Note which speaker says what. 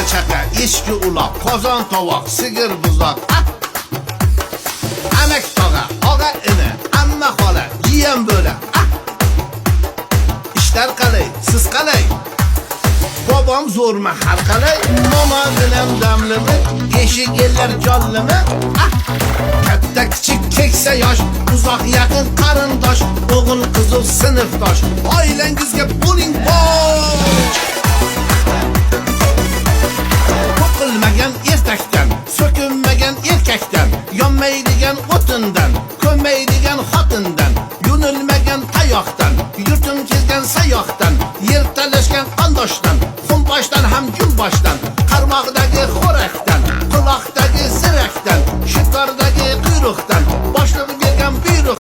Speaker 1: Bola chaqa, echki uloq, qozon tovoq, sigir buzoq. Ah! Amak tog'a, og'a ini, amma xola, jiyan bo'la. Ah! Ishlar qalay, siz qalay? Bobom zo'rmi har qalay? Momo bilan damlimi? Eshik ellar jonlimi? Ah! Katta kichik keksa yosh, uzoq yaqin qarindosh, o'g'il qizu sinfdosh. Oilangizga bo'ling bosh. To'qilmagan ertakdan, so'kinmagan erkakdan, yonmaydigan o'tindan.